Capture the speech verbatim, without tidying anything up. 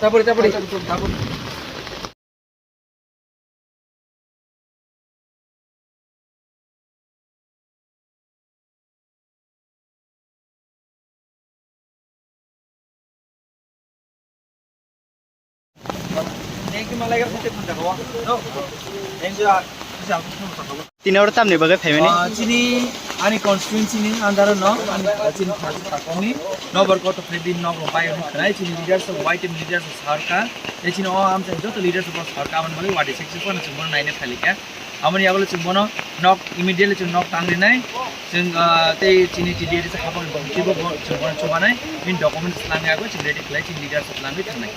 Tapuri, tapuri. Tini oro tamni bagwi phaimani? Ah, chini ani constituency ni under no, ani, ah, chini third sakong ni nobar koto phai bin nok rok bai rok khnai, chini leaders of Y T M leaders of sarka, tei chini o amchai joto leaders of sarka amon bagwi wadi section phano chwng bono naina phailika. Amoni yagulo chwng bono nok immediately chwng nok tang rinai, chwng, ah, tei chini T D A D C hapang ni bongchibo bo chwng bono chubanai, bin documents lang yago chwng ready khlai chini leaders of langwi thangnai.